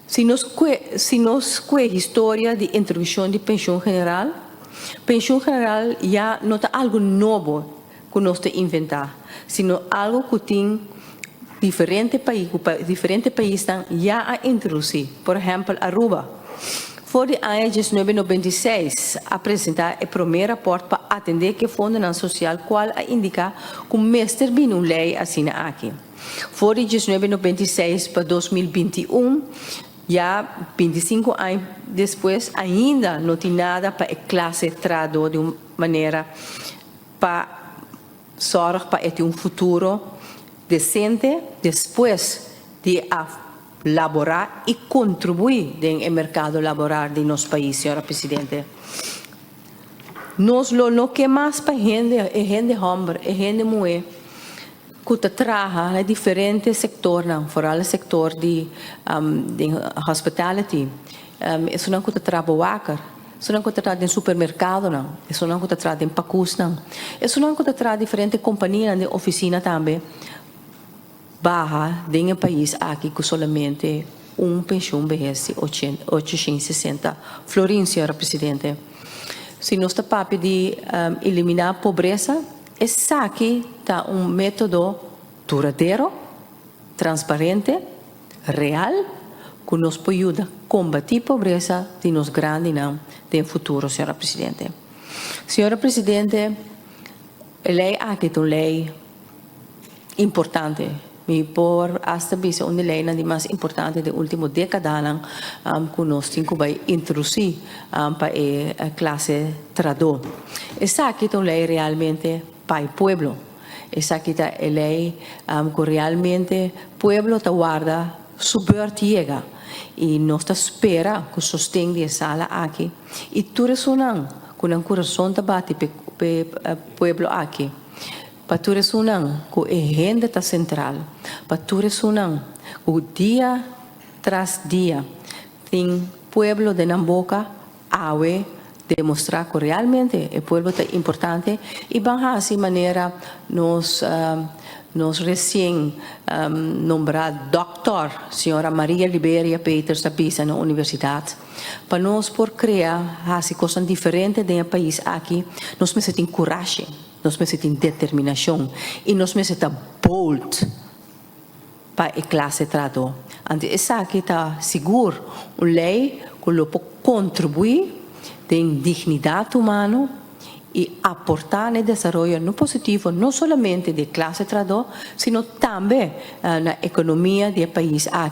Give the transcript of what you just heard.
Si nos kue historia di introdukshon di penshun general, penshun general ya no ta algu nobo ku nos ta inventá, sino algu ku tin diferente pais, diferente pais ya a introdusí. Por ehèmpel, Aruba. For di aña 1996 a presentá e promé rapòrt pa atendé ku fondo sosial, kual a indiká ku mester bin un lei asina aki. For di 1996 pa 2021, ya 25 aña despues, ainda no tin nada pa e klase trahadó di un manera pa sòru pa tin un futuro desente despues di a laborá i kontribuí den merkado laboral di nos pais, señora presidente. Nos lo no ke mas pa hende, e hende hòmber, e hende muhé, ku ta traha den diferente sektornan, vooral e sektor di hospitality, esnan ku ta traha bewaker, esnan ku ta traha den supermerkadonan, esnan ku ta traha den pakusnan, esnan ku ta traha diferente kompanianan di ofisina tambe, baha den e pais aki ku solamente un penshun behes di 860 florin, señora presidente. Si nos ta papia di eliminá pobresa, esaki ta un método duradero, transparente, real, ku nos por yuda kombatí pobresa di nos grandinan den futuro, señora presidente. Señora presidente, e lei aki ta un lei importante. Mi por hasta bisa un lei di mas importante di último dékadanan ku nos tin ku bai introdusí pa e klase trahadó. Esaki ta un lei realmente pa e pueblo. Esaki ta e lei ku realmente pueblo ta warda su beurt yega. I nos ta spera ku sosten di e sala aki. I tur esunnan ku nan kurason ta bati pa pueblo aki. Pa tur esunnan ku e hende ta sentral. Pa tur esunnan ku dia tras dia tin pueblo den nan boka awe demostrá ku realmente e pueblo ta importante i ban hasi manera nos resien nombrá dòkter, señora Maria Liberia Peters, a bisa na universidat. Pa nos por krea hasi kos diferente den e pais aki, nos mester tin kurashi, nos mester tin determinashon i nos mester ta bold pa e klase trahadó. Anto esaki ta sigur un lei ku lo por kontribuí den dignidat humano i aportá na desaroyo no positivo no solamente di klase trahadó, sino tambe na ekonomia di e pais aki.